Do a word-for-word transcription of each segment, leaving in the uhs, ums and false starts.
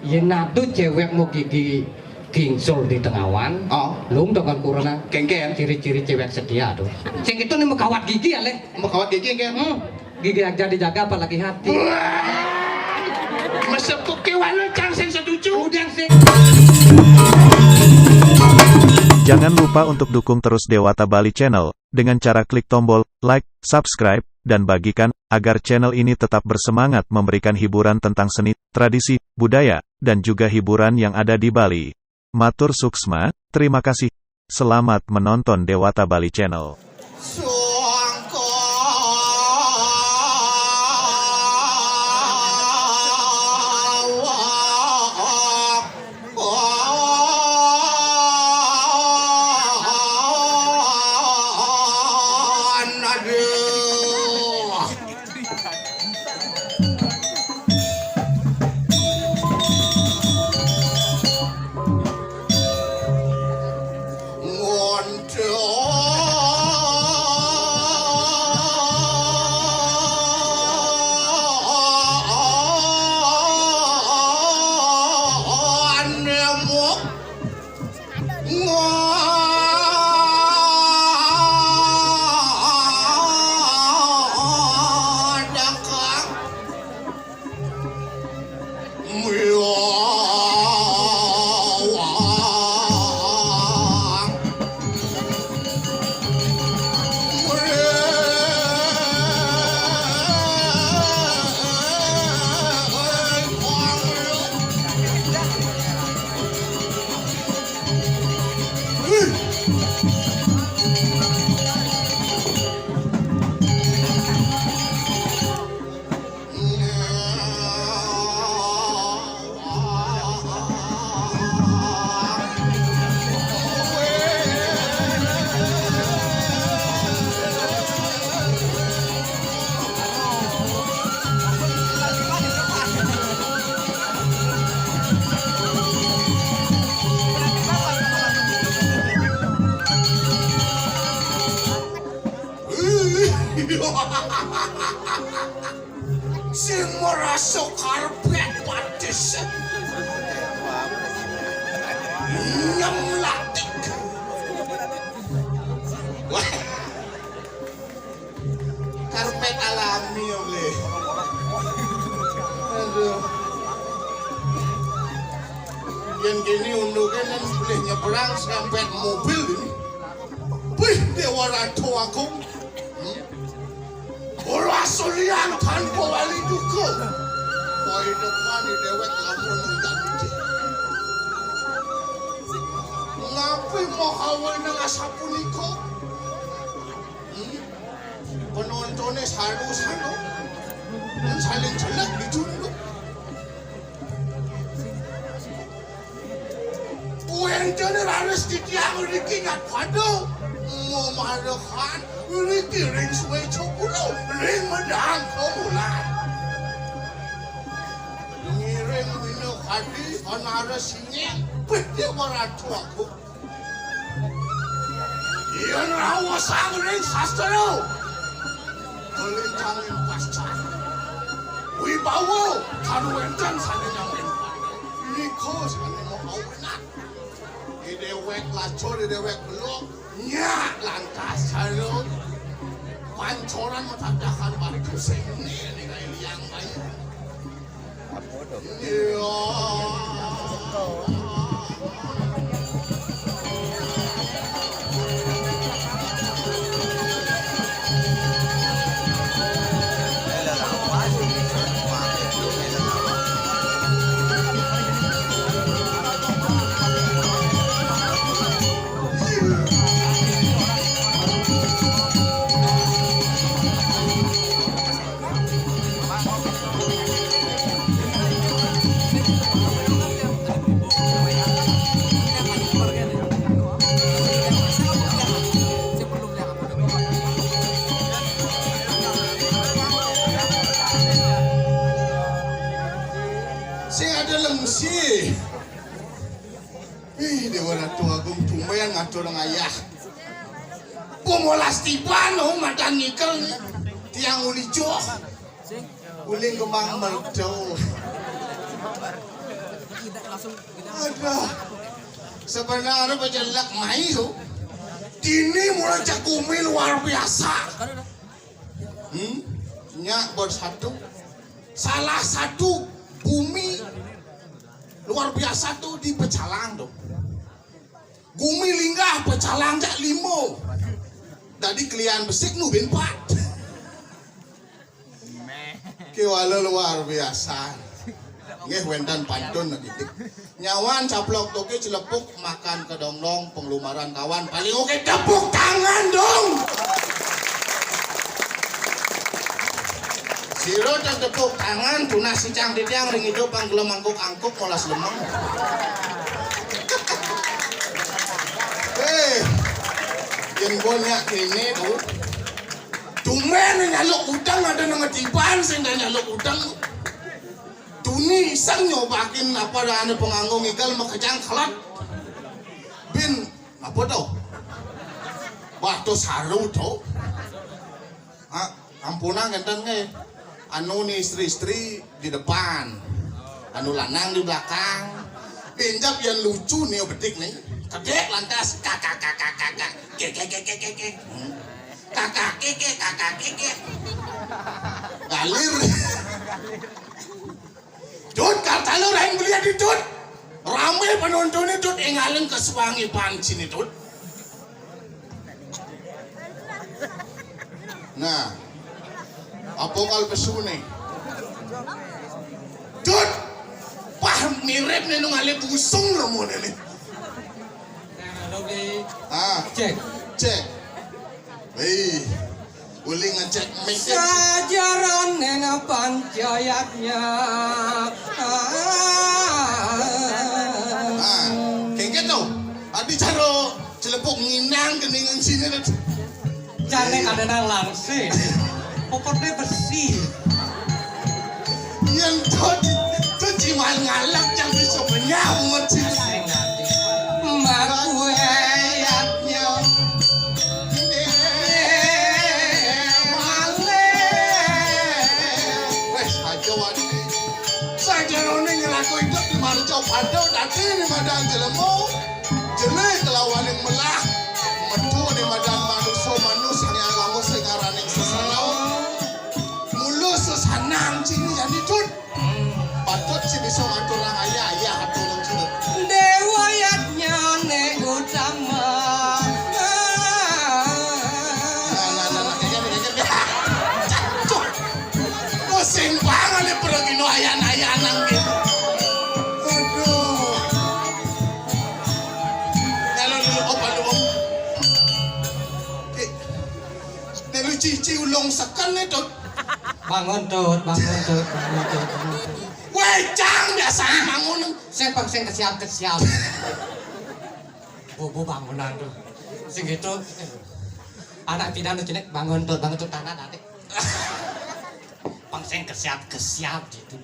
Yén ado céwék mau gigi gingsul di tengawan, oh, lung dengan kuruna. Kéngkén. Ciri-ciri céwék setia tuh. Sing itu nih mau kawat gigi ya, Lé. Mau kawat gigi, kéngkén. Hmm. Gigi aja dijaga, apalagi hati. Wah. Mesepuk ke wano cang sing setuju. Udah sih. Jangan lupa untuk dukung terus Dewata Bali Channel dengan cara klik tombol like, subscribe, dan bagikan agar channel ini tetap bersemangat memberikan hiburan tentang seni, tradisi, budaya, dan juga hiburan yang ada di Bali. Matur suksma, terima kasih. Selamat menonton Dewata Bali Channel. Sing merasa karpet patis. Nyemlatik. Wah. Karpet alami, ya, Lé. Aduh. Yén kéné unduké nang boleh nyebrang serempet mobil ini. Wih, Déwa Ratu Agung. Hmm? Ora sulian tanpa wali duga. Poin depan di déwék lamun ndak becik. Ngapi mau hawa nang asapunika? Hmm? Penontoné saru-saru. Dan saling jelek dijunduk. Kuwi encene raris titiang riki nyat padha. Mamarehan riki ring suwe cokura, ring medang kawulan. Ngiring wina kadi anara singing, pede waratu aku. Yen rawuh sang ring sastra. Kalintanging pasca. Wibawa karo wenten sane nyambing. Nika sane mau kawinan. Di dewek lacur, di dewek belok. Nyak lantas, halo. Pancoran matadahan batu sing ini, ini kayak liang bayi. Sing ada lemsi. Ih, Dewa Ratu Agung tumben ngatur ngayah. Pung welas tiban, oh, madan ngikel nih. Tiang uli joh. Uli kemang merdo. Aduh. Sebenarnya pejelek mai tu. Dini mula cak gumi luar biasa. Hmm? Nya bersatu. Salah satu gumi luar biasa tu di Pecalang tu. Gumi linggah Pecalang jak limo. Dadi kelian besik nu bin pat. Kiwala luar biasa. Nggih wénten pantun niki. Nyawan caplok toke celepuk makan kedongdong penglumaran kawan paling oke tepuk tangan dong. Sira tan tepuk tangan tunas sicang titiang ring idup pang gelem angkuk-angkuk molas lemeng. Eh, yen pun nyak kene tu. Tumben nyaluk udeng ada nang ngetiban sing dah nyaluk udeng. Tuni iseng nyobakin apa dah ane penganggo ngigal makejang kelat. Bin, apa tu? Wah, tu saru tu. Ha, ampunang enten nggih. Anu ni istri-istri di depan. Anu lanang di belakang. Pinjap yang lucu ni betik ni. Kedek lantas kakak kakak kakak. Kek kek kek kek kek. Hmm. Kakak kek kek kakak kek kek. Galir. Tut, kata lu lain belian di Tut. Rame penonton ni Tut, engaleng ke suangi pancin ni Tut. Nah, apa kal pesu ni? Tut, pah mirip ni nung ale busung ramo ni. Ah, cek, cek. Hei, uli ngecek mic. Sajarane nang pancayatnya. Ah, kengket to. Adi caro celepuk nginang keningan sini. Jane kada nang langsing. Pokoknya bersih. Yen to, to ciman ngalak yang bisa menyamut sini. Maku ayatnya. Wes aja wani. Sajarone ngelaku hidup di marco padha dadi di madang jelemu. Jele kelawaning melah. Metu di madang manusa manus yang lawas sing araning sesanau. Mulu sesanang cini jadi tut. Patut sih bisa ngatur orang ayah, ayah atau orang cina. Dewa yatnyane utama. Nah, nah, nah, nah, kayak gini, kayak gini. Cuk. Pusing banget nih pergi no ayan-ayanan gitu. Aduh. Kalau dulu opa lu om. Nek lu cici ulung seken nih, Tut. Bangun, Tut, bangun, Tut, bangun, Tut, bangun, Tut. Weh, cang, biasa bangun. Sing pang sing kesiap-kesiap. Bubu bangunan tuh. Sing gitu. Anak pidan tuh cenek bangun, Tut, bangun, Tut, tanah tadi. Pang sing kesiap-kesiap gitu.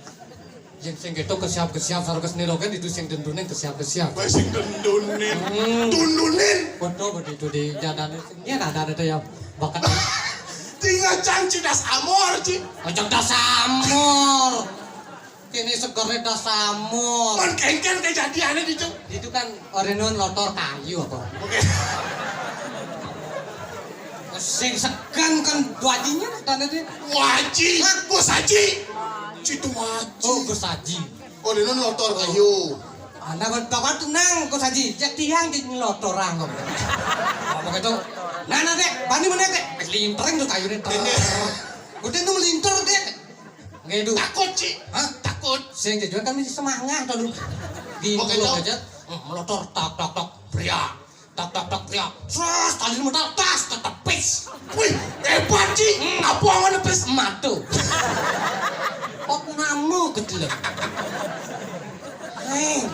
Yen sing ketok kesiap-kesiap, sareng seniroken itu sing denduning kesiap-kesiap. Wah, sing dendunin. Hmm. Dundunin. Foto begitu di jadane. Iya, ada, ada tuh ya. Bakat. Tinggal cang cidas amor, Ci. Ojo das amor. Kini segere das amor. Mon kengken kejadiannya di, Cuk. Itu kan orenun lotor kayu apa? Oke. Sing segan kan dua jinya tanda dia. Waji, Gus Haji. Citu Waji. Oh, Gus Haji. Oh, dene lotor kayu. Ana bapak tenang, Gus Haji. Cek tiang di lotor anggo. Apa gitu? Nah, nah, Dek, bani mana, Dek? Lintering tuh kayunya. Ini. Udah nu melintir, Dek. Ngedu. Takut, Ci. Hah? Takut. Sing jajuan kan mesti semangat kalau. Di mulut aja. Hmm, melotor tak tak tak. Bria. Tak tak tak bria. Terus tali modal tas tetepis. Wih, hebat, Ci. Hmm. Apa awan nepis? Matu. Kok namu kecil. Hei.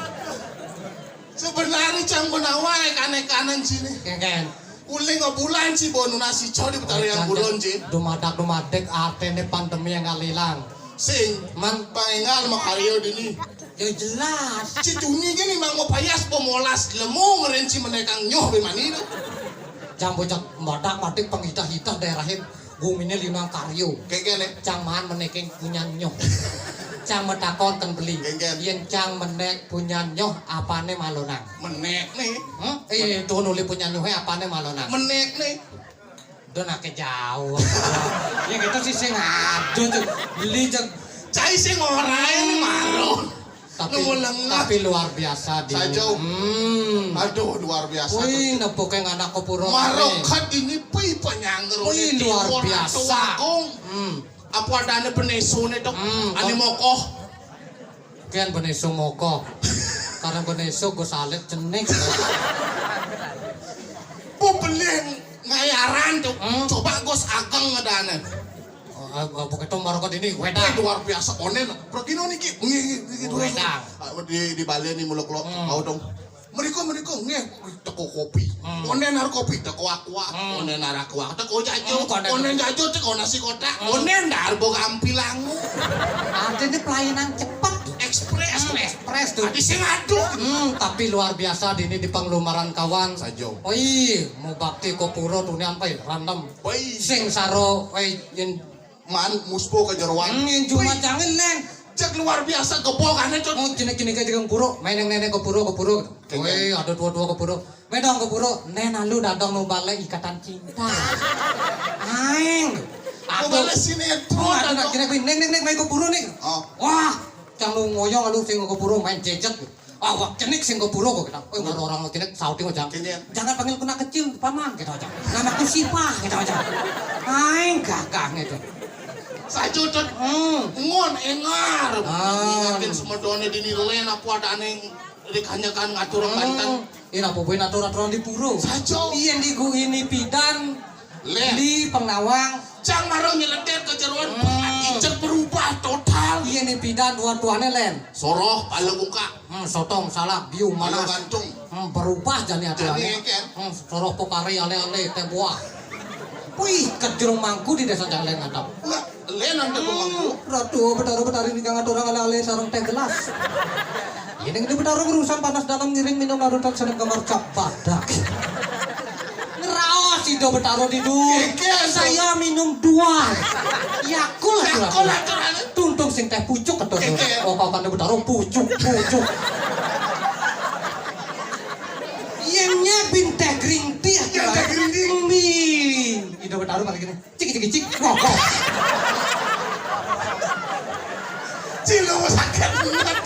Sebenarnya cang menawa kanek kanan sini. Kengken. Uling bulan, Ci, bonu nasi cau di petarian bulan, Ci. Dumadak dumadek artene pandemi yang ngalilang. Sing man paingal mau karyo dini. Ya jelas. Ci tuni gini mang mau payas pemolas lemu ngeren ci menekang nyoh be mani tu. Jang bocah madak madik pengitah-itah daerahin gumine linang karyo. Kayak gini. Jang maan meneking punyan nyoh. Cang matakon kén beli. Kénkén. Yén cang menék punyan nyoh apané malonang? Menék né. Hah? Eh, to nuli punyan nyohé apané malonang? Menék né. Duh, naké jauh. Ya gitu sih sing aduh tuh. Beli cang. Cai sing ora ini malon. Tapi, tapi luar biasa di. Saja. Hmm. Aduh, luar biasa. Wih, nepuké anak kepuro. Marokat ini pi penyangger. Wih, luar biasa. Hmm. Apa adané penesuné, Dok? Hmm, ané mokoh. Kén penesu mokoh. Karena penesu gue salit cenik. Bu beli ngayaran tuh. Hmm. Coba gue ageng adané. Oh, eh, eh, begitu marokot ini wedang. Luar biasa onen. Perkino niki. Nggih, nggih, nggih, terus. Wedang. Ah, di di balé ni muluk-muluk. Hmm. Mau dong. Mriko, mriko, nggih, teko kopi. Hmm. Onen arep kopi, teko aqua. Hmm. Onen arep aqua, teko jajo. Hmm, konen. Onen jajo, teko nasi kotak. Hmm. Onen arep kampilangu. Artinya pelayanan cepat. Ekspres. Hmm, ekspres tuh. Tadi sing aduh. Hmm, tapi luar biasa di ini di penglumaran kawan. Sajo. Oh iya, mau bakti ke pura tuh nih sampai rantem. Woi. Sing saro, eh, yang Man, muspo ka jeroan. Hmm, yang cuma jangan, Len. Cek luar biasa, gebokané, Cun. Oh, jenek-jenek aja ke pura. Main yang nenek ke pura, ke pura. Kénkén. Wéh, ada dua-dua ke pura. Main dong ke pura. Nén, lu dadong nu balé ikatan cinta. Aing. Mau balé sinetron, oh, ada dadong. Nak jenek, Neng, Neng, Neng, main ke pura nih. Oh. Wah, cang lu ngoyong, lu sing ke pura main jejet. Awak cenik sing kepuro kok kita. Oh, orang cenik sauting aja. Iya. Jangan panggil kena kecil, paman, gitu aja. Namaku Sipah, gitu aja. Aing gagah gitu. Sajo, Dot. Hmm. Ngon engar. Ah. Ingetin semedoné dini lén apa adané dikanyakan ngatur Banten. Ini apa buin aturan-aturan di pura? Sajo. Iya, di gu ini pidan. Lén. Di Pengawang. Cang maro nyeledet ke jeroan. Hmm. Ijek berubah total. Iya, ini pidan dua tuane, Lén. Soroh, pala buka. Hmm, sotong, salak, biu, manas. Pala gantung. Hmm, berubah jani aturan. Jani, kan? Hmm, soroh pokari, ale-ale, teh buah. Wih, ke jerung mangku di desa Jalen ngatap. Enggak, Lén ante bengong. Hmm, Ratu Betara Betari di jangan orang ale-ale sareng teh gelas. Ini di Betara urusan panas dalam ngiring minum larutan sedang kamar cap badak. Ngeraos Ido Betara di dul. Keke, Ante. Saya minum dua. Yakul, Yakul, Ratu. Ante, Ante. Tuntung sing teh pucuk, Ante. Keke. Oh, kau kan Betara pucuk, pucuk. Yemnya bin teh green tea. Iya, teh green tea. Mi. Ido Betara paling gini. Cik, cik, cik. Wah, wah. Cilo sakit banget.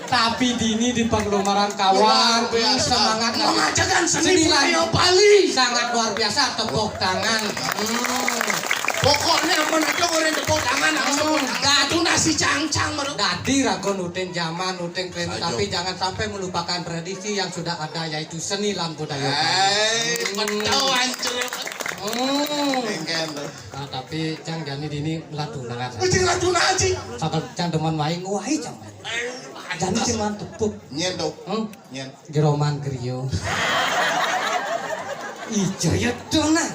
Tapi dini di penglumaran kawan, luar biasa. Semangat. Mengajarkan seni budaya Bali. Sangat luar biasa, tepuk tangan. Hmm. Pokoknya amun ada orang tepuk tangan, aku tepuk tangan. Datu nasi cangcang, baru. Dadi rago nutin zaman, nutin tren, tapi jangan sampai melupakan tradisi yang sudah ada, yaitu seni lan budaya Bali. Eh, betul, anjir. Hmm. Engken to. Nah, tapi cang jani dini latunangan. Kucing latunangan sih. Sabar cang demen wae ngowahi cang. Jani sing mantep, Put. Nyen to. Hmm? Nyen. Jeroman Griyo. Ijo ya to nah.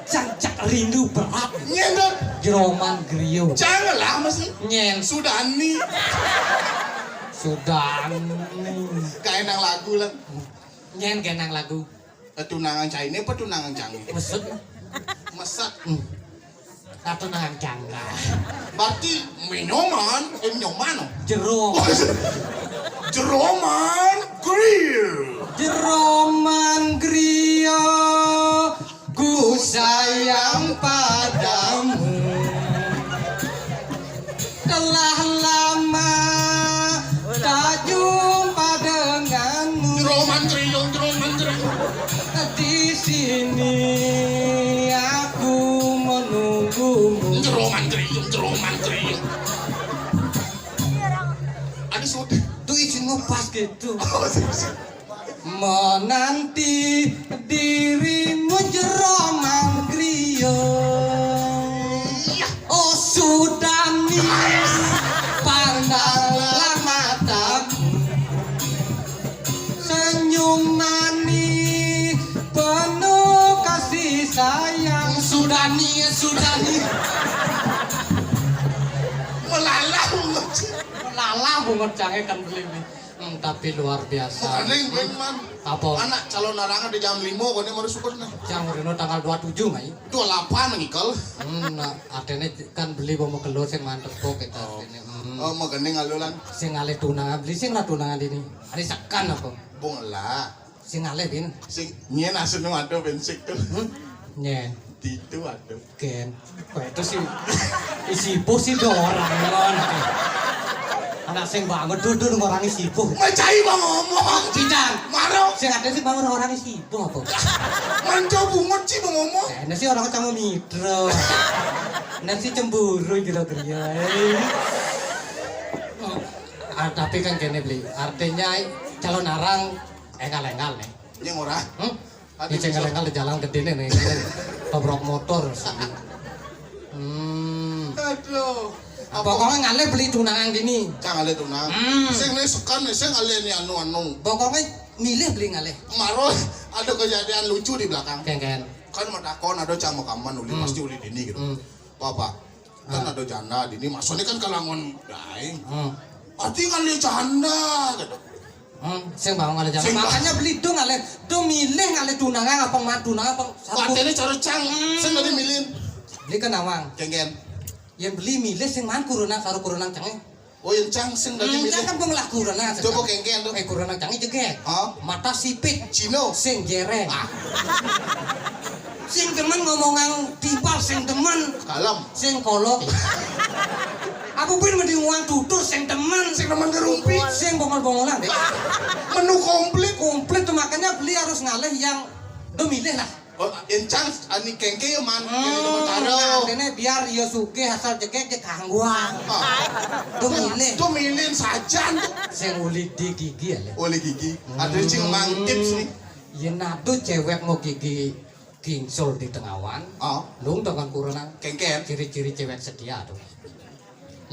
Cang cak rindu berat. Nyen to. Jeroman Griyo. Janganlah mesti. Nyen. Sudani. Sudani. Kayak nang lagu lah. Nyen kayak nang lagu. Tunangan caine apa tunangan cange? Mesut. Mesat. Hmm. Nah, tunangan cangga. Berarti minuman, eh, minuman. Jero. Jeroman Grill. Jeroman Grill, ku sayang padamu. Telah lama tak jumpa denganmu. Jeroman Grill, Jeroman Grill. Di sini aku menunggumu. Jeroman Grill, Jeroman Grill. Ada sudah. Tuh izin ngepas gitu. Oh, siap, siap. Menanti dirimu Jeroman Griyo. Iya. Oh, Sudani, pandanglah matamu. Senyum manis penuh kasih sayang. Sudani, Sudani. Melalah bungut. Melalah bungut cange kan beli nih. Hmm, tapi luar biasa. Bukan ning, ning, man. Apa? Anak calon larangan di jam lima, kone baru syukur nih. Jam rino tanggal dua tujuh, Mai. Dua lapan ngikel. Hmm, nah, artinya kan beli bawa keluar sing mantep kok kita. Oh. Artinya. Hmm. Oh, mau kening alulan. Sing ngalih tunangan, beli sing lah tunangan ini. Ada sekan apa? Bung lah. Sing ngalih bin. Sing nyen asli nu ada bensik tuh. Hmm? Nyen. Itu ada. Ken. Kowe itu sih isi ibu sih do orang ngono. Anak sing banget dudu orang isi ibu. Macai mau ngomong. Tidak. Maro. Sing ada sih bangun orang isi ibu apa? Manco bungut sih mau ngomong. Eh, ini sih orang kamu mitro. Ini sih cemburu gitu kerja. Eh. Ah, tapi kan gini beli, artinya calon arang engal-engal nih. Yang ora. Hmm? Ini cengkel-cengkel di jalan gedene nih. Tobrok motor. Hmm. Aduh. Pokoknya ngalih beli tunangan gini. Cang ngalih tunangan. Hmm. Sing nih sekan nih, sing ngalih nih anu-anu. Pokoknya milih beli ngalih. Kemarin ada kejadian lucu di belakang. Ken, ken. Kan mau takon ada cang mau kaman uli, hmm, pasti uli dini gitu. Hmm. Bapak, kan ada janda dini, maksudnya kan kalangan daeng. Hmm. Arti ngalih janda gitu. Hmm, sing bangun ngalih janda. Makanya beli do ngalih, do milih ngalih tunangan apa man tunangan apa. Katanya cara cang, hmm, sing tadi milih. Beli kan nawang. Ken, ken. Yang beli milih sing man kurunang saru kurunang cang. Oh, yang cang sing tadi milih. Hmm, cang kan pengelah kurunang. Coba ken, ken tuh. Eh, kurunang cang jegek. Hah? Mata sipit. Cino. Sing jereng. Ah. Sing demen ngomongan timpal, sing demen. Kalem. Sing kolok. Apa pun mending uang tutur, sing demen. Sing demen ngerumpi. Sing bongol-bongolan deh. Menu komplit. Komplit tuh makanya beli harus ngalih yang do milih lah. Oh, yang cang ani kengke ya man. Hmm, ini biar yo suge asal jegek je kangguang. Ah. Do milih. Do milih sajan tuh. Sing uli di gigi ya le. Uli gigi. Ada cing mang tips nih. Yen ado cewek mau gigi gingsul di tengawan, oh, lung dengan kurunang. Kengken. Ciri-ciri cewek setia tuh.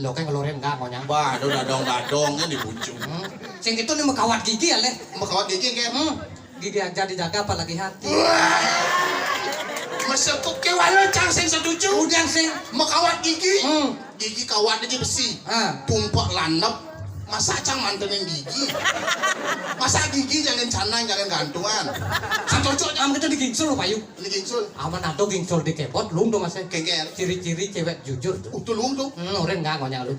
Lo kan ngeluarin enggak maunya. Bah, ada dadong-dadongnya di bucu. Hmm. Sing itu nih mekawat gigi ya, Le. Mekawat gigi, kan? Hmm. Gigi aja dijaga apalagi hati. Wah. Mesepuk ke wala cang sing setuju. Udah sing. Mekawat gigi. Hmm. Gigi kawat aja besi. Ah. Tumpak landep. Masa cang mantenin gigi? Masa gigi jangan canang, jangan gantungan? Sing cocok. Am kita di gingsul, Pak Yu. Ini gingsul. Aman atau gingsul di kepot, lung dong masih. Kengker. Ciri-ciri cewek jujur tuh. Utuh lung dong. Hmm, orang nggak ngonyang lu.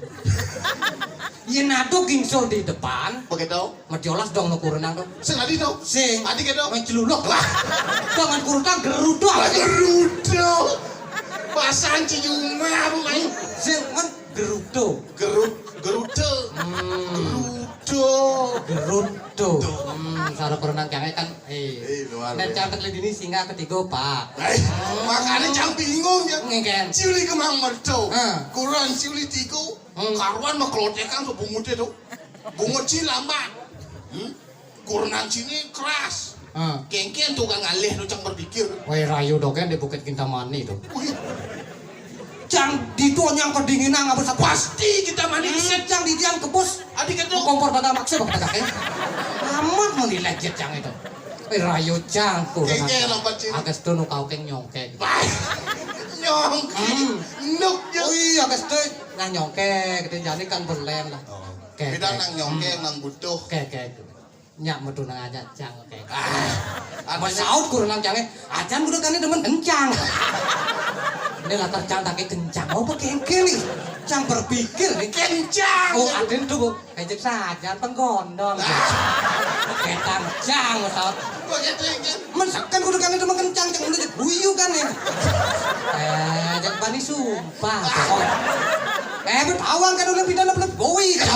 Yen ado gingsul di depan. Begitu. Mediolas dong no kurunang dong. Sing adi dong. Sing. Adi ke dong. Main celuluk. Wah. Dong main kurunang gerudo. Wah, gerudo. Pasan Ciyuma apa main? Sing kan gerudo. Gerut gerudo. Hmm. Gerudo. Gerudo. Hmm, saru kurunang kangen kan. Eh. Eh, luar biasa. Nek cantik lagi ini singa ketiga, Pak. Eh, makanya cang bingung ya. Ngeken. Ciuli kemang merdo. Heeh. Kurang ciuli tiku. Hmm. Karuan mah kelotekan tuh bunguté tuh. Bungut sih lama. Hmm? Kurunang sini keras. Ah. Kengken tuh kan ngalih tuh cang berpikir. Woi rayu doken di Bukit Kintamani tuh. Wih. Cang di tuh nyang kedinginan ngabut satu. Pasti kita mandi. Hmm, cang di tiang kebus. Adik itu. Kompor pada maksa bakal pakai. Amat mandi legit cang itu. Woi rayu cang tuh. Kengken lompat sini. Agus tuh nu kau keng nyongkek. Wah. Nyongkek. Hmm. Nuk ya. Oh iya agus tuh nah nyongkek. Dia jadi kan berlem lah. Oh. Beda nang nyongkek, hmm, nang butuh. Kek, kek. Nyak metu nang aja cang, kek. Ah, mau saut kurunang cange. Acan udah kane demen kencang. Ini latar cang tak kencang. Oh, apa kengke nih? Cang berpikir nih. Kencang. Oh, aden tuh, Bu. Ejek saja penggondong. Ketang cang, saut. Begitu ya. Men sekan kudu kane demen kencang, cang udah guyu kan ya. Eh, jak bani sumpah. Eh, bet awang kan udah pindah na Playboy kan.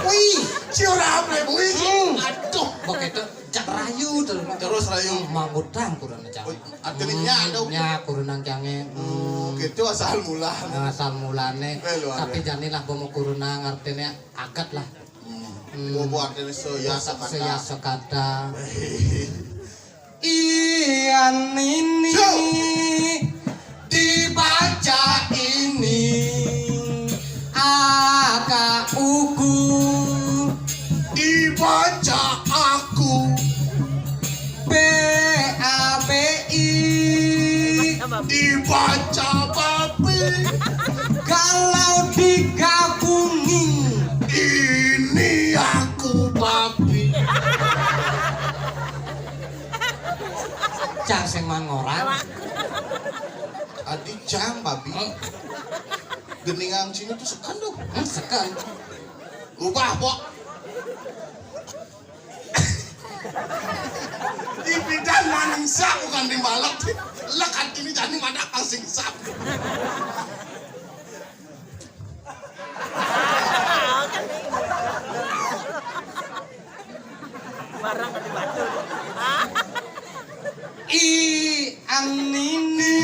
Wih, ciora Playboy. Hmm. Aduh. Bok itu jak rayu terus. Terus rayu. Mangutang kurang cang. Oh, artinya ada. Hmm, ya kurunang cange. Hmm, gitu asal mula. Nah, asal mulane. Eh, luar biasa. Tapi janilah bomo kurunang artinya agat lah. Hmm. Hmm. Bobo artinya seya sekata. Seya sekata. Ian ini dibaca ini aka uku dibaca aku B A B I dibaca babi kalau digabungin ini aku babi. Cang sing mangorang. Adi cang babi. Geningan sini tuh sekan tuh. Hmm, sekan. Ubah, Pok. Di bidan maning sap, bukan di malek. Lekan kini jani mana sing sap. Barang di batu. I anini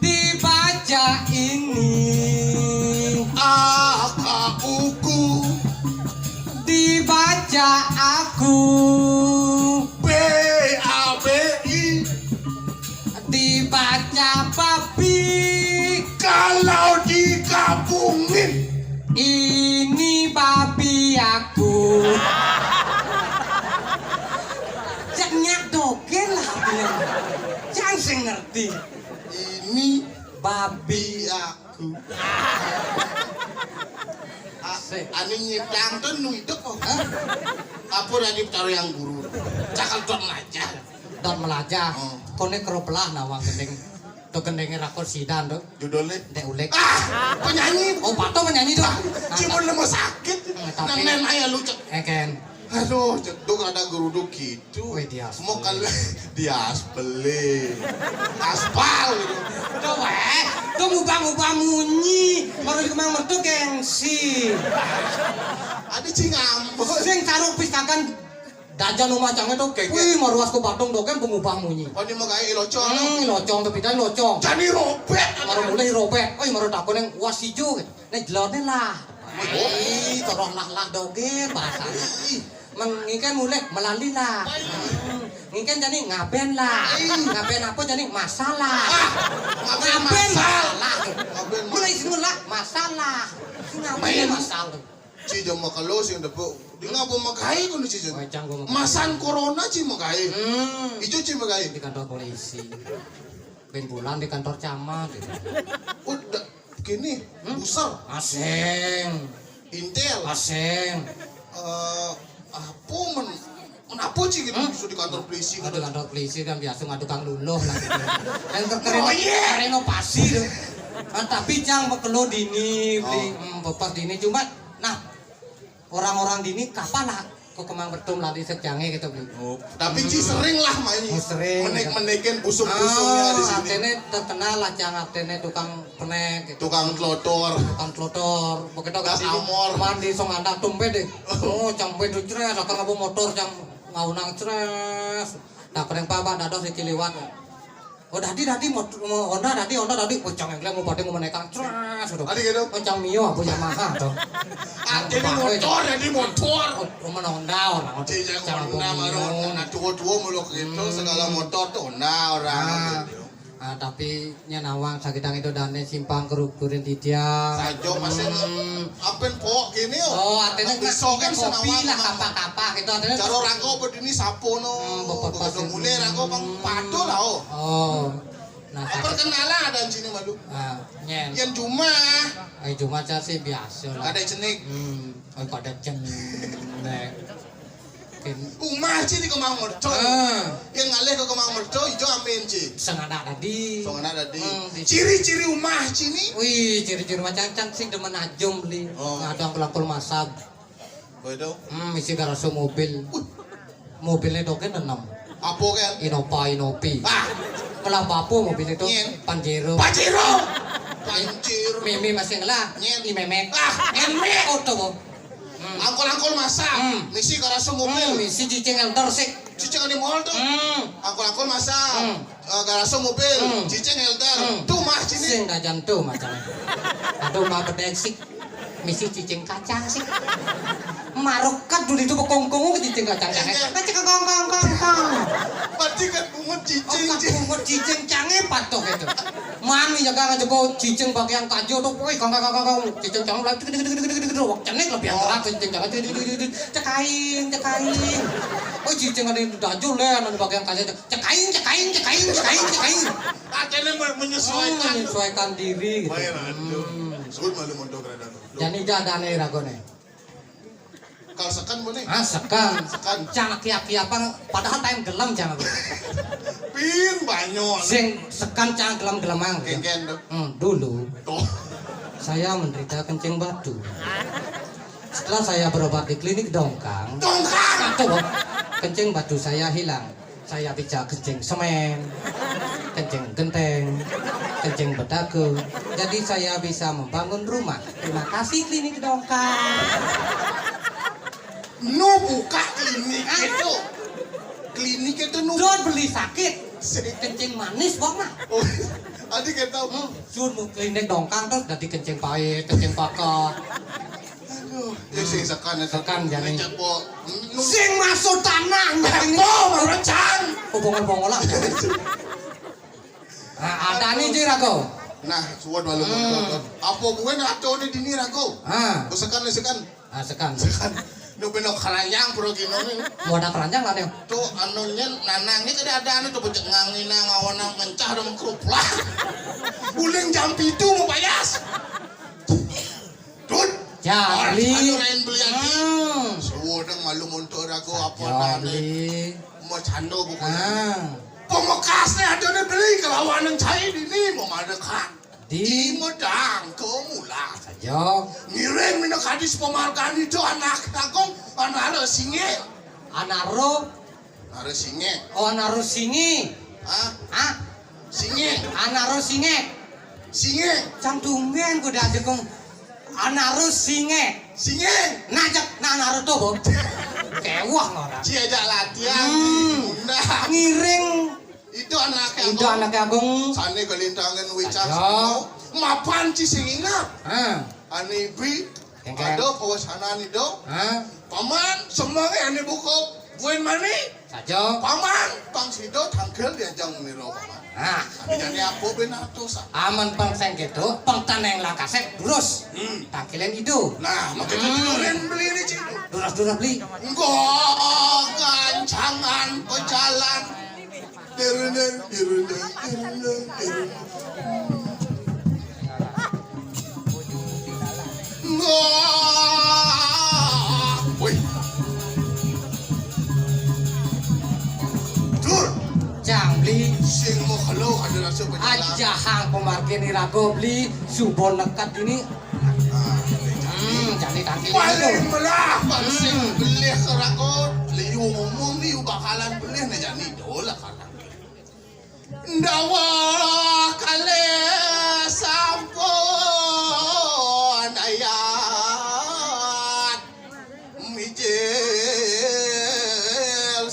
dibaca ini. A ka uku. Dibaca aku. B A B I. Dibaca babi. Kalau digabungin. Ini babi aku. Cak nyak dogén lah artinya. Cang sing ngerti. Ini babi aku. A- Sik. Anu nyiptang tuh nu hidup kok. Hah? Apa tadi taruh yang guru? Cakal tuh ngajar. Dot melajah. Oh. Koné kero pelah nawang gending. To gendingé rakor sidan to. Judulnya? Ndek ulik. Ah, penyanyi. Oh, pato penyanyi to. Ah, cuma nemu sakit. Eh, tapi nang nen aja lu cek. Eken. Aduh, cedok ada geruduk gitu. Wih, diaspel. Mau kali diaspel. Aspal gitu. To wéh, to ngubah-ngubah munyi. Baru kemang mertu gengsi. Ada cing ambon. Sing taruh pistakan Dajan omah cangé to, kéké. Wih, maruas ku patung dogén pengubah munyi. Oh, ini mau gaé locong. Hmm, locong to pidan locong. Jani robek. Maro mulih robek. Oi, maro takon yang was ijo. Nek jeloné lah. Wih. Ih, toroh lah-lah dogén bahasa. Ih. Mengingkén mulih melali lah. Ih. Hmm. Ngingkén jani ngabén lah. Ih. Ngabén apa jani masalah. Ah, ngabén ngabén masal. Masalah. Ngabén mulai sini lah masalah. Ngabén masalah. Ci jama kalo sing depuk. Di ngapa magaé kono ci jama? Wajang gua magaé. Masan corona ci magaé. Hmm. Ijo ci magaé. Di kantor polisi. Ben bulan di kantor camat gitu. Udah gini, hmm? Buser. Asing. Intel. Asing. Eh, apa men Kenapa sih gitu? Hmm? Bisa di kantor polisi? Aduh, gitu. Kantor polisi kan biasa ngadu kang luluh lah gitu. Yang terkeren oh, iya. Renovasi tuh. Nah, tapi cang mekelo dini, beli oh. Hmm, bepas dini cuma nah orang-orang dini kapan lah kok kemang bertum lali secangnya gitu beli. Oh, tapi hmm. Ci sering lah main. Oh, sering. Menek-menekin busuk-busuknya ah, di sini. Artinya terkenal lah cang artinya tukang penek gitu. Tukang tlotor. Tukang tlotor. Begitu kan amor. Mandi song anak tumpe deh. Oh, cang pedu cres, akan ngabo motor cang ngaunang cres. Nah, kereng papa dados iki liwat. Oh, dadi dadi mot- mo- Honda dadi Honda dadi. Oh, cang engkleng mau pada mau menekang cres gitu. Adi gitu. Oh, cang Mio apa Yamaha tuh. Ah, jadi motor, jadi motor. Oh, oh, mana Honda orang. Jadi jangan Honda baru. Nah, tua-tua muluk gitu, hmm. Segala motor tuh Honda orang. Nah. Gitu. Ah, tapi nya nawang sakitang itu dane simpang kerukurin didiang. Sajo masih hmm. Apen pok gini oh. Oh, artinya bisa kan kopi lah kapa-kapa gitu artinya. Cara rangko bedini sapo no. Hmm, beberapa begitu mulai rangko pang pado lah oh. Oh. Nah, perkenalan ada di sini malu. Ah, nyen. Yang cuma. Ay, cuma sih biasa lah. Ada cenik. Hmm, oh, pada cenik. Umah ci di Kemang Merto. Ah. Yang ngalih ke Kemang Merto, ijo amin ci. Sing anak tadi. Sing anak tadi. Hmm, di- ciri-ciri umah ci ni. Wih, ciri-ciri macam cang sing demen ajum beli. Oh. Ngadang kelakul masab. Betul. Hmm, isi garaso mobil. Uh. Mobilnya doken enam. Apa kan? Innova, Innopi. Ah. Kelah apa mobil itu? Nyen. Pajero. Pajero. Pajero. Mimi masih ngelah. Nyen. I memek. Ah, emek. Oto. Hmm. Angkol-angkol masak. Hmm. Misi karaso mobil. Hmm, misi cicing elder sik. Cicing di mall tuh. Hmm. Angkol-angkol masak. Hmm. Eh, karaso mobil. Hmm. Cicing elder. Hmm. Tuh mah sini. Sing dajan tuh macam. Aduh mah bedek sik. Misi cicing kacang sik. Marokat dulu itu bekongkong ke cicing kacang. Iya. Kacang kong kong kong kong. Berarti kan bungut cicing. Oh, kan bungut cicing cange patuh itu. Mami jaga aja kok cicing bagian kajo tuh, woi kong kong kong kong cicing cange lagi gede gede gede gede gede wak cenik lebih yang keras cicing cange gede gede gede cekaing cekaing. Oh cicing ada yang dajul ya nanti bagian kajo tuh cekaing cekaing cekaing cekaing cekaing. Akhirnya menyesuaikan. Hmm, menyesuaikan diri gitu. Baik aduh. Hmm. Sebut malu mondok rada. Jadi jadane ragone. Kal sekan bone? Ah, sekan. Sekan. Cang aki-aki apa? Padahal time gelem cang aku. Pin banyak. Sing sekan cang gelem-gelemang. Kengken tuh. Hmm, dulu. Oh. Saya menderita kencing batu. Setelah saya berobat di klinik Dongkang, Dongkang! Aduh, kencing batu saya hilang. Saya bisa kencing semen, kencing genteng, kencing betake. Jadi saya bisa membangun rumah. Terima kasih klinik Dongkang. Nu buka klinik itu. Klinik itu nu. Don beli sakit. Kencing manis, Bang, mah. Oh, adi kita. Hmm, sun mau klinik Dongkang terus jadi kencing pahit, kencing pakat. Aduh, ya sing sekan ya. Sekan, jani. Cepo. Nu sing masuk tanah, jani. Cepo, merecang. Oh, bongol-bongol lah. Nah, ada nih, Ji, Rago. Nah, suwun malu. Hmm. Apa buin ada nih dini, Rago? Ah. Oh, sekan, sekan. Ah, sekan. Sekan. Nu beno keranjang, bro, gino nih. Mau ada keranjang lah, nih. Tuh, anu nyen, nanangnya kada ada anu tuh, becek ngangina, ngawana, mencah, dong, keruplak. Uling jam pitu mau payas. Dun. Jali. Anu lain beli lagi. Hmm. Suwun malu montor aku apa. Jali. Mau cando pokoknya. Ah. Pemekasnya ada nih beli kelawanan saya ini mau madekan. Di medang ke mula. Saja. Ngiring minakadi sepamargani do anak agung, anaro singe. Anaro. Anaro singe. Oh, anaro singe. Hah? Hah? Singe. Anaro singe. Singe. Cang tumben kuda aja kong. Anaro singe. Singe. Najak, nah, Naruto, Bo. Kewah, ora. Ci ajak latihan. Hmm. Undang. Ngiring. Itu anake agung. Itu anake agung. Sane kelintangan wicak. Ayo. Mapan ci sing ingat. Ah. Anibi. Kengkeng. Ada pawasanan itu. Ah. Paman, semange ane buku. Buin mani. Saja. Paman, pang sido tanggal diajang miro, Paman. Nah. Ane jani apa ben atus, ah? Aman pang sengketo, pang taneng lakasek, durus. Hmm. Tangkilen itu. Nah, makin itu ren beli ini, Cik. Durus-durus beli. Enggak, gancangan pejalan. Dirundeng, dirundeng, dirundeng, dirundeng. Wah. Woi. Dur. Jang, Bli. Sing mau kelo ada rasa pejalan. Aja hang pemargin irago, Bli. Subo nekat ini. Ah, hmm, jadi tangkil ini. Paling tuh. Melah, paling sing belih kerago. Liu ngomong ni bakalan belih nih, jadi dolah karena. Ndawa kalih sampun ayat mijil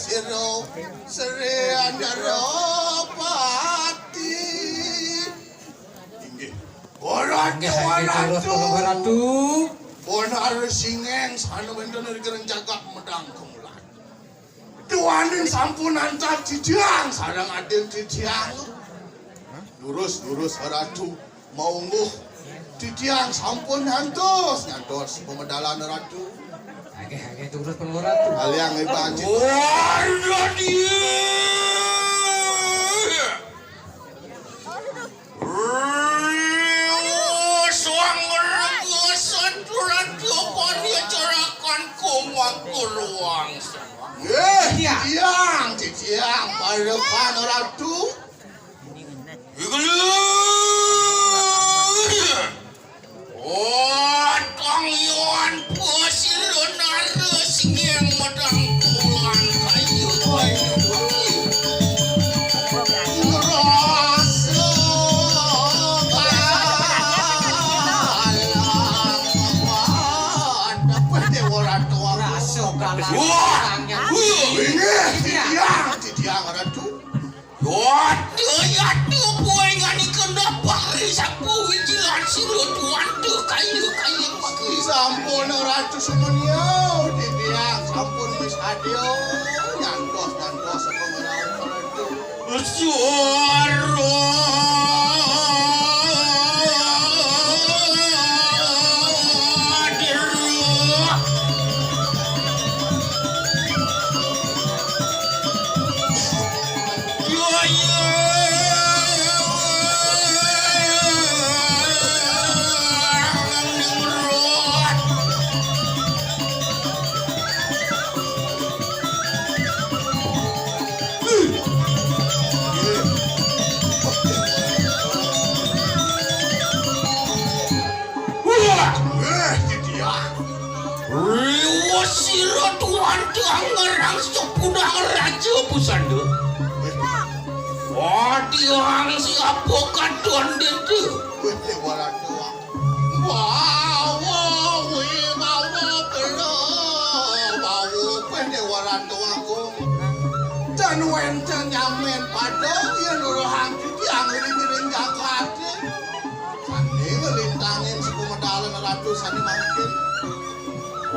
sira Sri Andropati. Inggih. Ora. Inggih, inggih, terus, Ratu. Bonar singeng sana wenten ring jagat medang kemulan. Duaning sampun antar titiang sareng adin titiang. Lurus, lurus, Ratu. Maungguh titiang sampun nyantos, nyantos pemedalan, Ratu. Ageh, ageh, turut pun, Ratu. Aliang iban. Waduh, dia. Sang Rama Satruratya panyacarakan kumangkuruang. Eh, iya. Titiang, titiang, parekan Ratu. Iku lho. Otong yon pasira nara sing medang kulan kayu. Rasa kalang. Apa Dewa Ratu? Rasa kalang. Wah. Ini titiang, titiang Ratu. Yada, yada, buai ngani kena pari sapu wijilan sirut wantu kayu, kayu. Sampun Ratu Sumenyo, titiang sampun wis adya. Nyantos, nyantos, sampun Ratu. Suara. Tandha. Wadiang siapa katon dente? Wih, Déwa Ratu Agung. Bawa, wih, bawa, bela, bawa, wih, Déwa Ratu Agung. Tan wénten nyamén pada, yén nuruhang titiang ngiring-ngiring jagaté. Sané nglintangin sakumedalen ratu sané mangkin.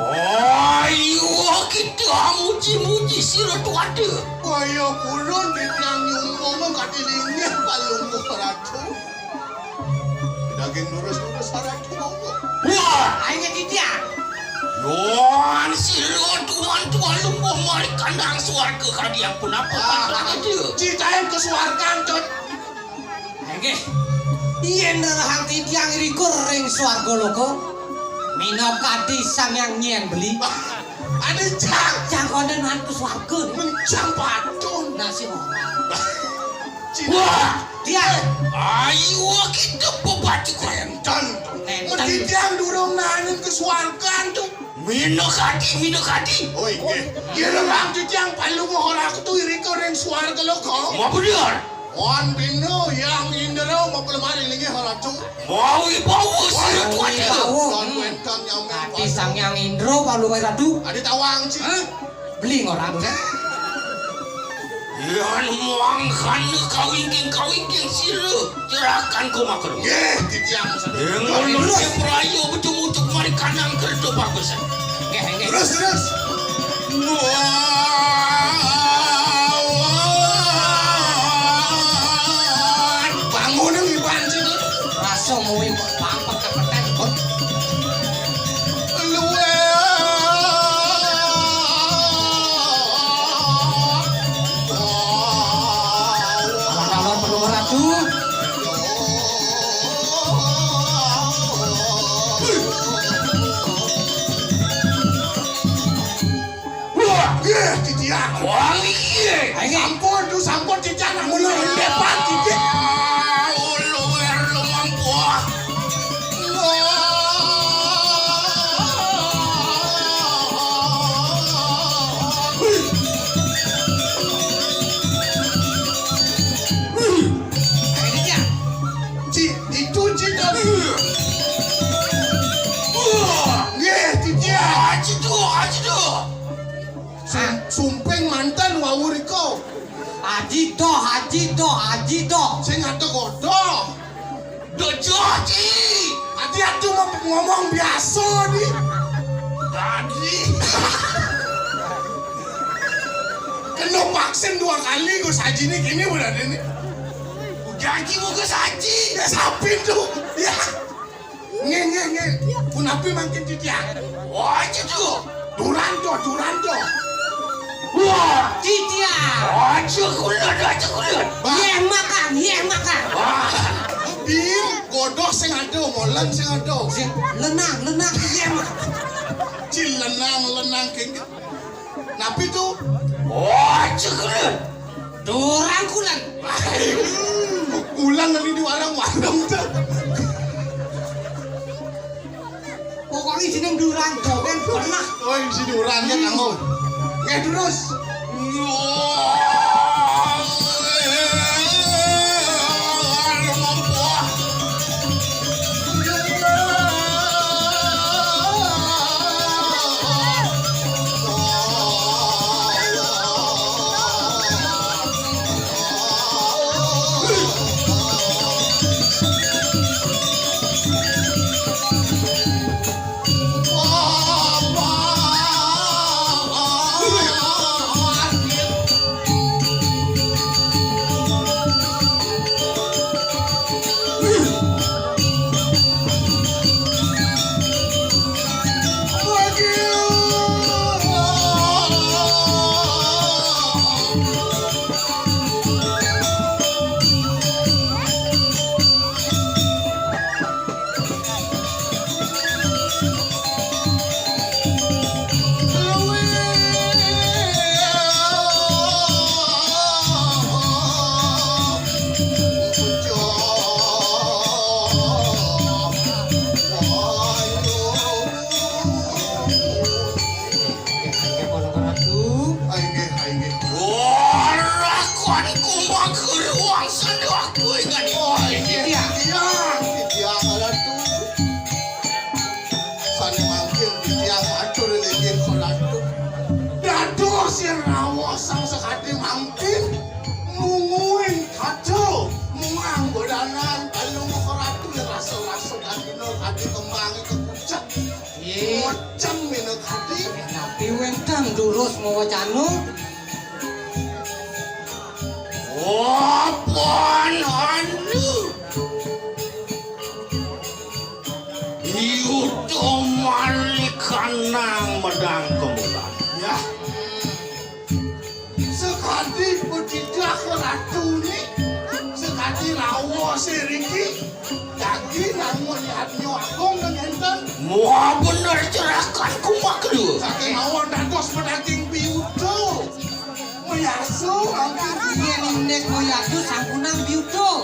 Ayo kita muji-muji sira tuada. Kaya kulun titiang nyumbung kadi linggih palungguh ratu. Daging lurus-lurus ratu monggo. Wah, ayo titiang. Yon sira tuan-tuan lumbuh mari kandang swarga kadi ampun apa. Ah, kandang ada. Citayan ke swarga, Cut. Inggih. Yén rahang titiang rikur ring swarga loka, minakadi Sang Hyang Nyén Beli. Ada cang. Cang konden wan ke swarga. Mencang patun. Nasi orang. Cina. Wah, dia. Ayo kita bebacu kenten. Kenten. Titiang durung naenin ke swarga tu. Minakadi, minakadi. Oh, inggih. Yen rerang titiang palungguh ratu irika ring swarga loka. Mabener. Wan bina Hyang Indra mapalemari linggih ratu. Mawi bawa sira tuan. Mawi bawa. Tan wénten nyamé. Ati Sang Hyang Indra palungguh ratu. Adi tawang ci. Hah? Beli ngora tuh kan. Yan mangkana kawingking-kawingking sira, jerakan ko makruh. Nggih, titiang sadaya. Ing ulun terus. Praya betul-betul mari kandang kerja bagus. Nggih, nggih. Terus, terus. Wah, bangun yang iban sini. Rasa mau iban, bang, pekak-pekak, kok. Luwih. Alon-alon perlu ratu. Wah, nggih, titiang. Wah, nggih. Ayo, sampun, tu sampun, titiang, nak mula rendepan, titiang. Ulu, ulu, mampu. Ci, itu ci tadi. Nggih, titiang. Aji do, aji do. Sum-, sumping manten wau rika. Aji doh, aji doh, aji doh. Sing ada kodo. Dojo, Ci. Ati atu mau ngomong biasa ni. Tadi. Kena vaksin dua kali, gue saji ni kini berada ni. Janji mau ke saji. Ya, sapin tu. Ya. Nggih, nggih, nggih. Punapi mangkin titiang? Wah, itu tu. Duranto, Duranto. Wah, titiang. Aja kulit, aja kulit. Bah. Yeh makan, yeh makan. Wah. Bim, godok sing ada, molen sing ada. Sing lenang, lenang, yeh makan. Cil lenang, lenang, kengkeng. Napi tu? Oh, cekel. Durang kulan. Kulan lagi di warung-warung tu. Pokoknya jeneng durang dogen pernah. Oh, isi durang ya, Kang. Nggih, terus. Woi, kan. Oh, iya, iya, iya, Ratu. Sané mangkin titiang atur linggih ka Ratu. Dados yen rawuh sang sakadi mangkin, mungguing kaca, mungguing godanan, kalungguh ka Ratu, yen rasa-rasa dadina kadi kembang kekucek. Iya. Mocem minakadi. Napi wénten durus mawacana? Apan anu? Yuda malikanang medang kemulan. Ya. Sakadi patitah ratuné, sakadi rawuh siriki, dadi nangun yadnya agung ngénten. Muah bener cerakan kumak lu. Saking mawon dados pedaging biuda. Mayasa, ampun. Yén indik mayasa sampunang biuda.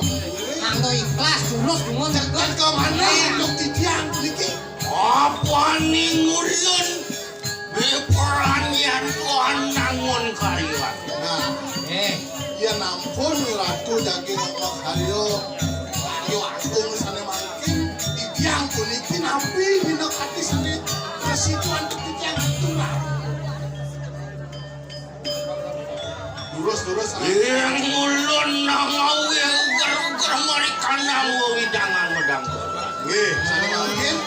Anggo ikhlas, tulus, dumun, ceket ka manah, eh, untuk titiang niki. Apaning ulun Biperan yan Tuhan nangun karya. Nah, eh, yén ampun Ratu jagi ngomong karya, karya agung sané mangkin, titiang puniki napi minakadi sané prasida antuk titiang aturang. Durus, durus. Ing ulun namawi uger-uger marikanang wewidangan medang. Nggih, sané mangkin.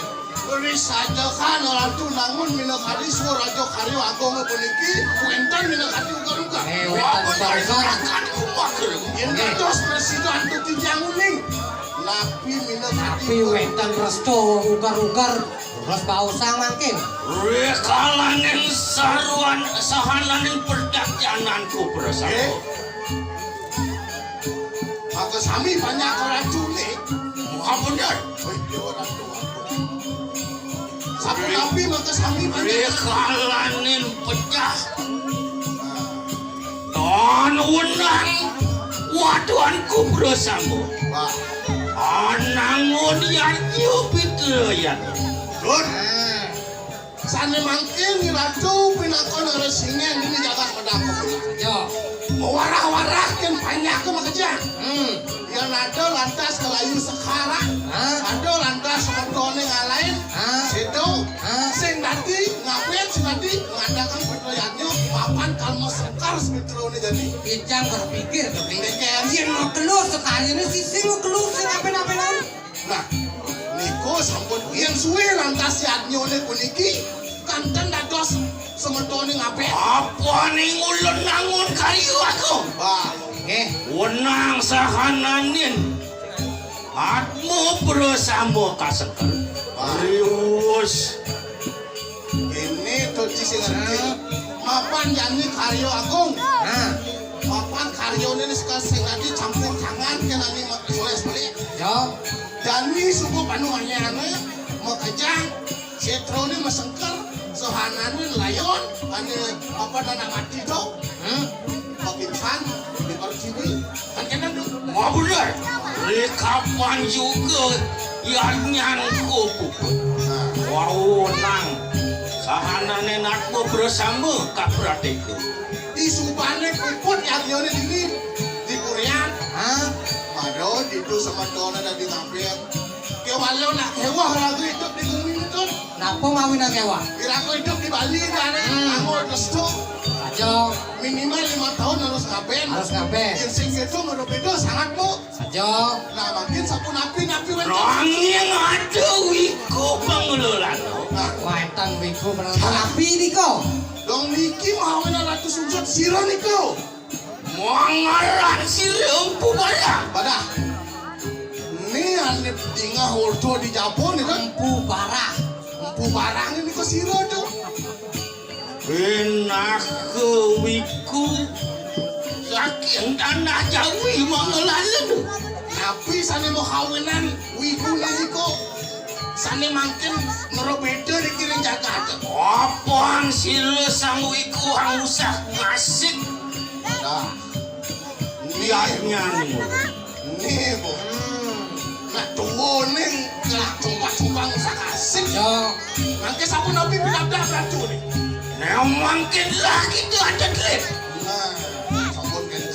Risaja kan Ratu nangun minakadi swaraja karya agung puniki, wénten minakadi uger-uger. Eh, wénten uger-uger. Yén dados prasida antuk titiang uning. Napi minakadi. Napi wénten restu uger-uger. Terus baosang mangkin. Rikalaning saruan sahananing perdakyananku prasangka. Nggih. Maka sami panjak Ratu nih. Muhammadar. Wih, Déwa Ratu. Sapunapi maka sami panjak. Rikalaning pecah. Nah. Tan wenang waduanku prasangka. Wah. Anangun yan yo pitrayan. Dur. Sané mangkin Ratu pinaka narasingah dini jagat Medang. Yo. Mawarah-warah kén panjak makejang. Hmm. Yén ada lantas kalayu sekarang. Hah? Ada lantas semeton ngalahin. Hah? Situ. Hah? Sing dadi ngabén, sing dadi ngadakan pitrayadnya mapan kalma sekar semeton dadi. Titiang berpikir, berpikir. Yén mau keluar sekalian sih, sing mau keluar sing apa-apa. Nah, nika sampun yén suwi lantas yadnyané puniki kanten dados semetoné ngabén. Apaning ulun nangun karya aku? Bah. Nggih. Wenang sahananing atma prasama kaseker. Bah. Rius. Ini tuh sing ngerti. Mapan jani karya agung. Nah. Mapan karyané ini sekali sing dadi campur tangan kén ani ma-, soleh beli. Yo. Jani suku panuhunyané makejang, setroné masengker, sahanané layon, ané apa tanah mati to. Hmm. Makin san, di pertiwi. Kan kena dong. Wah, bener. Rikapan juga yadnyan ku puput. Nah. Wau nang. Sahanané natma prasama kaprateka. Di subané puput yadnyané dini di Korea. Hah? Aduh, itu semetoné dadi ngabén. Kéwala nak kéweh raga idup di bumi itu. Napa mawinan kéweh? Iraga idup di Bali, kan? Hmm. Anggo restu. Aja. Minimal lima tahun harus ngabén. Harus ngabén. Yén sing kéto ngono béda sangat, Bu. Saja. Nah, mangkin sapunapi napi wénten. Nanging ada wiku pangelolan. Nah. Wénten wiku pangelolan. Napi nika? Dong niki mahawenan Ratu Sungsut sira nika. Mangaran sira Empu Barah. Barah. Ni ane dingah ordo di Jabon nika. Empu Barah. Empu Barah nika sira to. Pinaka wiku saking tanah Jawi mangelan lho. Napi sane mau kawinan wiku niku sane mangkin ngrobeda niki ring jagat. Apang sira sang wiku angusah ngasik. Nah. Liatnya niku. Nih, Bu. Hmm. Nah, tuwuning lah tumpah-tumpah ngusah ngasik. Yo. Mangke sapunapi pinadah ratu nih. Nah, mangkin lah kita ada duit. Nah, sampun kan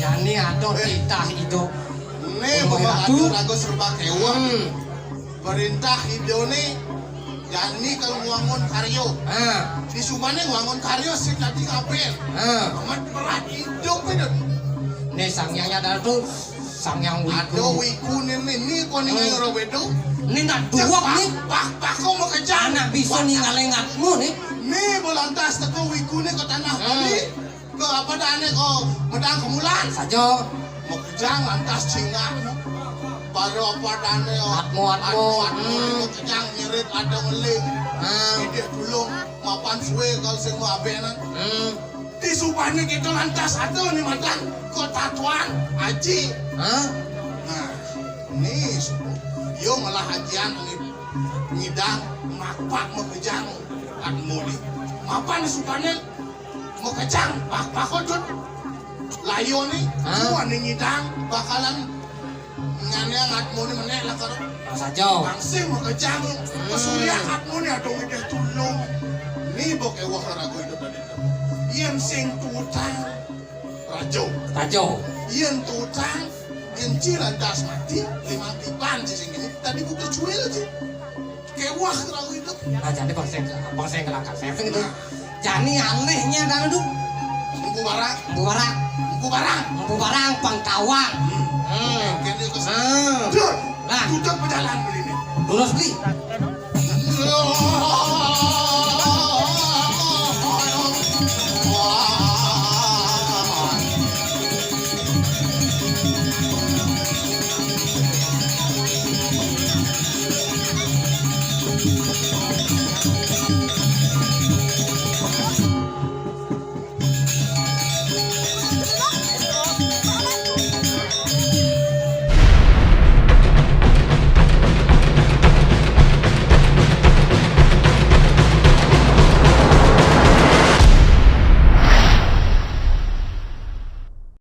Jani ada titah idup. Né, Umur bapa ratu. Atur raga serba kéweh. Hmm. Perintah Ida né, jani kalau ngwangun karya. Ah. Di subané ngwangun karya sing dadi ngabén. Ah. Amat berat idup itu. Né Sang Hyang Nyata tu, Sang Hyang Wiku. Ada Wiku né, né, né, kau né Hmm. ngai ora wedo. Né nak duwek né. Pak, pak, kau mau kejar. Anak bisa ningalé ngatmu né. Né, belantas teko Wiku né ke tanah Hmm. Bali. Ke apa dané kau medang kemulan? Saja. Mekejang lantas cingak. Para apa dané, oh. Atmu, atmu. Atmu, atmu. Hmm. Mekejang ngirit ada ngeling. Hmm. Idih tulung mapan suwe kalau sing mau abénan. Hmm. Di subané kita lantas ada né matan kota tuan, aji. Hah? Nah, né suku. Yo ngelah ajian né ngidang mapak mekejang atmu né. Mapan subané mekejang pak-, pakotut. Layo né, Hah? Tuan né ngidang bakalan nganeng atmu né menék lah karo. Nah, saja. Bangsa mekejang, Hmm. Pesurya atmu né ada ngidih tulung. Né bok éwah raga idup tadi. Yén sing tutang, raja. Raja. Yén tutang, yén ci lantas mati, limang tiban ci sing ini, tadi buka cuil ci. Kéweh raga idup. Nah, jani bangsa, bangsa kelangkang sing itu. Nah. Jani anéhnya kan itu. Empu barang. Empu barang. Empu barang. Empu barang, pang tawang. Hmm. Hmm. Kéné ke Hmm. Dur. Nah. Duduk pejalan beli ini. Terus beli.